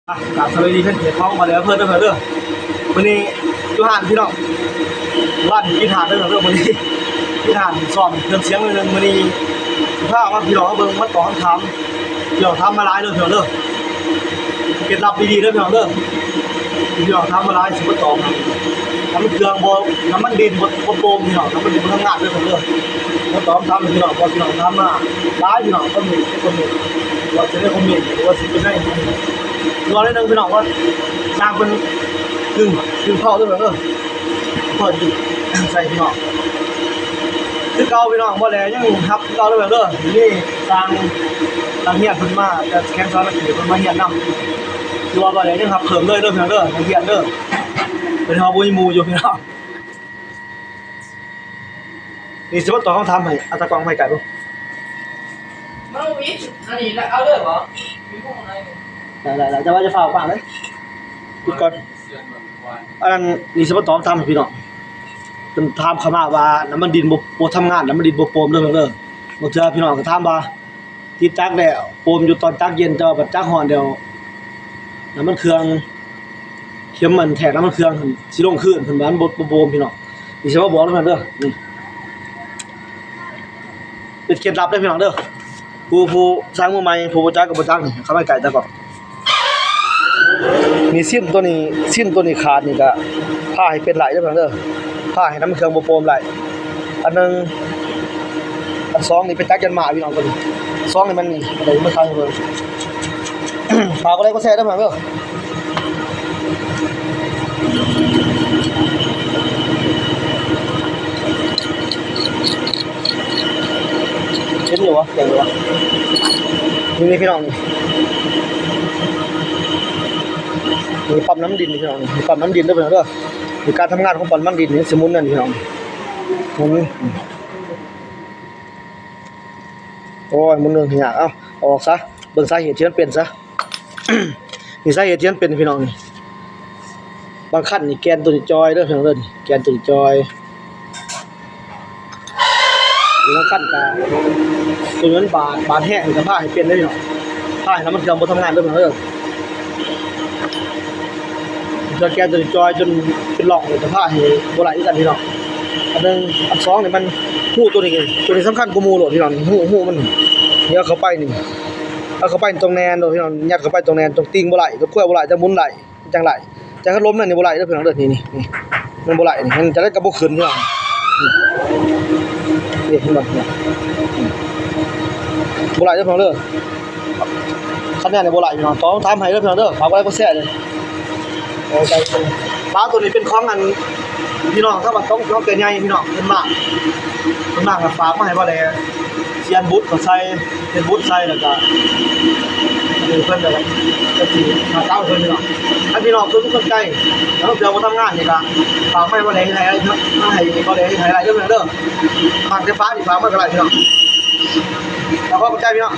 ອ່ະ ກາບສະບາຍດີແຟນເພຈຂອງບ່າວແຫຼວເພິ່ນເດີ ເດີ. ມື້ນີ້ຢູ່ຮ້ານພີ່ນ້ອງ ຮ້ານປິດຮ້ານເດີ ເດີ. ມື້ນີ້ປິດຮ້ານ ຊ້ອມເຄື່ອງສຽງໜ້ອຍໜຶ່ງ. ມື້ນີ້ຊິພາວ່າພີ່ນ້ອງມາເບິ່ງ ມາຕອບຄຳຖາມ ພີ່ນ້ອງຖາມມາຫຼາຍເດີ ພີ່ນ້ອງເດີ. ເຄັດລັບດີໆເດີ ພີ່ນ້ອງເດີ. ພີ່ນ້ອງຖາມມາຫຼາຍ ຊິມາຕອບ. ນ້ຳມັນເຄື່ອງບໍ່ ນ້ຳມັນດິນບໍ່ ບໍ່ໂປ່ງພີ່ນ້ອງ ນ້ຳມັນດິນບໍ່ທຳງານເດີ ພີ່ນ້ອງເດີ. ມາຕອບຄຳຖາມພີ່ນ້ອງ ເພາະພີ່ນ້ອງຖາມມາຫຼາຍ ພີ່ນ້ອງ ຄອມເມັນ ຄອມເມັນ ວ່າຊິໃນຄອມເມັນ ຫຼືວ່າຊິເປັນໃນ ລອໜ້ອຍໜຶ່ງພີ່ນ້ອງ ວ່າຊ່າງເພິ່ນດຶງ ດຶງເຂົ້າເດີ ພີ່ນ້ອງເດີ. ເປີດຢູ່ໃສ່ພີ່ນ້ອງ ຄືເກົ່າພີ່ນ້ອງ ບໍ່ແລຍັງຮັບຄືເກົ່າເດີ ເດີ. ນີ້ທາງ ທາງຮຽນເພິ່ນມາ ຈາກແຂວງສະຫວັນນະເຂດເພິ່ນມາຮຽນນຳ ຄືວ່າບໍ່ແລຍັງຮັບເພີ່ມເລີຍເດີ ພີ່ນ້ອງເດີ ນັກຮຽນເດີ. ເພິ່ນເຮົາບໍ່ມີໝູ່ຢູ່ພີ່ນ້ອງ. ນີ້ຊິມາຕອບຄຳຖາມໃຫ້ ອາ ຕາກ້ອງໄປໄກບໍ່? ມັນບໍ່ມີ ອັນນີ້ລະ ເອົາເລີຍບໍ່? ໄດ້ໆ ແຕ່ວ່າຢ່າຟ້າວປາກເລີຍ ປິດກ່ອນ. ອັນນັ້ນ ນີ້ຊິມາຕອບຄຳຖາມໃຫ້ພີ່ນ້ອງ ເພິ່ນຖາມເຂົ້າມາວ່າ ນ້ຳມັນດິນບໍ່ ບໍ່ທຳງານ ນ້ຳມັນດິນບໍ່ໂປ່ງເດີ ເດີ. ບາງເທື່ອພີ່ນ້ອງກໍຖາມວ່າ ຕິດຈັກແລ້ວໂປ່ງຢູ່ຕອນຈັກເຢັນ ແຕ່ວ່າບັດຈັກຮ້ອນແລ້ວ ນ້ຳມັນເຄື່ອງ ເຂັມມັນແທກນ້ຳມັນເຄື່ອງ ຊິລົງຄືນ ເພິ່ນວ່າມັນບໍ່ ບໍ່ໂປ່ງພີ່ນ້ອງ. ນີ້ຊິມາບອກນຳເດີ ນີ້ ເປັນເຄັດລັບເດີພີ່ນ້ອງເດີ. ຜູ້ ຜູ້ຊ່າງມືໃໝ່ ຜູ້ບໍ່ຈັກກໍບໍ່ຈັກ ນີ້ເຂົ້າມາໃກ້ຕາກ້ອງ. ນີ້ ຊິ້ນຕົວນີ້ ຊິ້ນຕົວນີ້ຂາດນີ້ກະພາໃຫ້ເປັນໄຫຼເດີພີ່ນ້ອງເດີ ພາໃຫ້ນ້ຳເຄື່ອງບໍ່ໂປ່ງໄຫຼ. ອັນໜຶ່ງ ອັນສອງນີ້ໄປຕັດຢານໝາກພີ່ນ້ອງ ຕົວນີ້ ສອງນີ້ມັນນີ້ ເອົາໄປຂາຍໃຫ້ເບິ່ງ. ຝາກກົດໄລກົດແຊເດີພີ່ນ້ອງເດີ. ເຫັນຢູ່ຫວາ? ເຫັນຢູ່ຫວາ? ນີ້ ນີ້ພີ່ນ້ອງ ນີ້ ນີ້ປ້ຳນ້ຳດິນພີ່ນ້ອງ ນີ້ປ້ຳນ້ຳດິນເດີພີ່ນ້ອງເດີ. ນີ້ການທຳງານຂອງປ້ຳນ້ຳດິນນີ້ ຊິໝູນນັ້ນພີ່ນ້ອງ ໝູນ. ໂອ້ຍ ໝູນເລື່ອງຍາກ. ເອົາ ເອົາອອກຊະ ເບິ່ງສາເຫດທີ່ມັນເປັນຊະ. ນີ້ສາເຫດທີ່ມັນເປັນພີ່ນ້ອງ ນີ້ ບາງຄັນນີ້ແກນໂຕນີ້ຈ່ອຍເດີພີ່ນ້ອງເດີ ນີ້ແກນໂຕນີ້ຈ່ອຍ. ບາງຄັນກະໂຕນີ້ມັນບາດ ບາດແຮງກະພາໃຫ້ເປັນເດີພີ່ນ້ອງ ພາໃຫ້ນ້ຳມັນເຄື່ອງບໍ່ທຳງານເດີພີ່ນ້ອງເດີ. ເທື່ອແກນໂຕນີ້ຈ່ອຍຈົນເປັນຮ່ອງ ກະພາໃຫ້ບໍ່ໄຫຼຄືກັນພີ່ນ້ອງ. ອັນໜຶ່ງ ອັນສອງນີ້ມັນ ຮູໂຕນີ້ ໂຕນີ້ສຳຄັນກວ່າໝູ່ໂລດພີ່ນ້ອງ ຮູ ຮູມັນ ນີ້ເອົາເຂົ້າໄປນີ້ ເອົາເຂົ້າໄປນີ້ຕ້ອງແໜ້ນໂລດພີ່ນ້ອງ ຍັດເຂົ້າໄປຕ້ອງແໜ້ນ ຕ້ອງຕິ່ງບໍ່ໄຫຼ ຕ້ອງຄວາຍບໍ່ໄຫຼ ຕ້ອງໝູນໄຫຼ ຈັ່ງໄຫຼ. ຈາກພັດລົມນັ້ນນີ້ບໍ່ໄຫຼເດີພີ່ນ້ອງເດີ ນີ້ ນີ້ ນີ້ ມັນບໍ່ໄຫຼ ນີ້ ມັນຈັ່ງໃດກໍບໍ່ຂຶ້ນພີ່ນ້ອງ. ນີ້ ນີ້ ເຫັນບໍ່ ນີ້ ນີ້ ບໍ່ໄຫຼເດີພີ່ນ້ອງເດີ. ຄັນແນວນີ້ບໍ່ໄຫຼພີ່ນ້ອງ ຕອບຄຳຖາມໃຫ້ເດີພີ່ນ້ອງເດີ ຝາກກົດໄລກົດແຊເດີ. ປາໂຕນີ້ເປັນຂອງອັນ ພີ່ນ້ອງທາງບ້ານຕອງ ນ້ອງແກ່ໃຫຍ່ພີ່ນ້ອງ ເພິ່ນມາ ເພິ່ນມາກໍຝາກມາໃຫ້ບໍ່ໄດ້ ຊິອັນບຸດເຂົ້າໃສ່ ເຮັດບຸດໃສ່ ແລ້ວກໍ ເອີ ເພິ່ນກໍ ກໍຊິຫາເຕົາໃຫ້ເພິ່ນພີ່ນ້ອງ. ຄັນພີ່ນ້ອງສົນ ສົນໃຈ ແລ້ວເຄື່ອງບໍ່ທຳງານນີ້ກໍ ຝາກມາໃຫ້ບໍ່ໄດ້ ໃຫ້ ມາໃຫ້ບໍ່ໄດ້ ໃຫ້ໄດ້ເດີພີ່ນ້ອງເດີ. ຝາກແຕ່ຝານີ້ ຝາກມາກໍໄດ້ພີ່ນ້ອງ. ຂໍຂອບໃຈພີ່ນ້ອງ.